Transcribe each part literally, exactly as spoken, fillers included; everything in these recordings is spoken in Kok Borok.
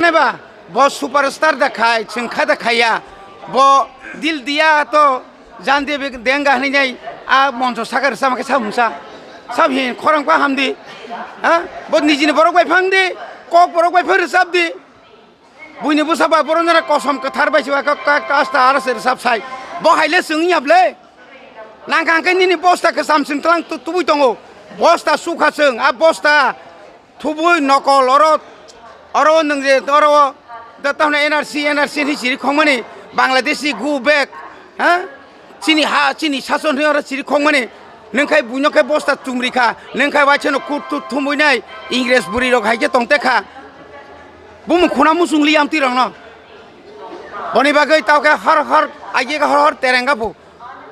Naiba, bo superstar da khai, chwng kha da khaiya. Bo dil diya to jan de denga hinwi nai, a moncho saka rwchapma khe sab hwnsa. Sab hin khorang pa hamdi. Ha? Bo nijini borok bai phang di, kok borok bai phang rwchap di. Buini bwsa bai borok nara kosom kwthar bai se bai kok kak ta asta aro se rwchap sai. Bo hai le chwng ya ble. Nang kang khe nini bosta kwcham chwng tlang tu-, tubui tongo. Bosta sukha chwng, a bosta thubui nokol oro, oro nwng je oro da tahno N R C, N R C hinwi siri khongmani Bangladeshi go back, ha? Chini ha, chini sason hinwi oro siri khongmani nwng khai buino khai bosta chumri kha, nwng khai waisano kut tut thumui nai Ingres bwrwi rok hai khe tong te kha. Bumung khuna muchung li amtwi rokno. Boni bagwi tao khe hor hor, aigeka hor hor terenga bu.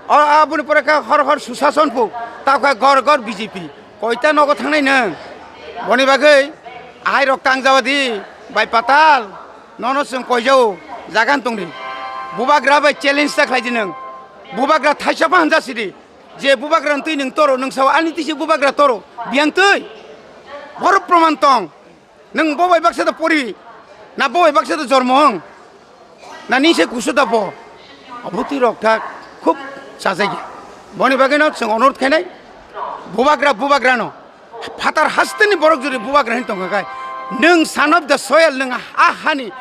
O, aboni pore khe hor hor Sushasonpur, tao khe gor gor B J P. Koita nogo thangnai nwng? Boni bagwi ahairok tang jawa di, bai patal, nono chwng koijao, jagan tongdi. Bubagra bai challenge ta khlai di nwng. Bubagra thaisa pha hwnja sidi. Je bubagra ntwi nwng toro, nwng sao ani tisi bubagra toro, biyang twi. Boro proman tong. Nwng bo bai baksa da pori, na bo bai baksa da jormo wng, na nini se kusu da bo. Obo twi rok thak khub chajagya. Boni bagwi no chwng onurot khainai, bubagra, bubagra no. Phatar hasteni borok jodi bubagra hin tongkha khai, nwng son of the soil, nwng a hani,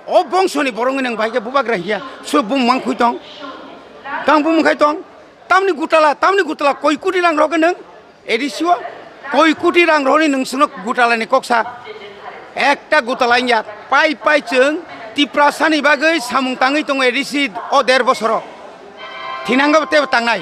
o bongsoni borok nwng bai khe bubagra hiya, su bumung mang khui tong. Tang bumung khai tong. Tamni gutala, tamni gutala koi koti rang rok nwng A D C o? Koi koti rang rokni nwng swnok gutala ni koksa. Ekta gutala wngya. Pai pai chwng Tiprasa ni bagwi samung tangwi tongo A D C o der bosoro. Thinango tebo tangnai.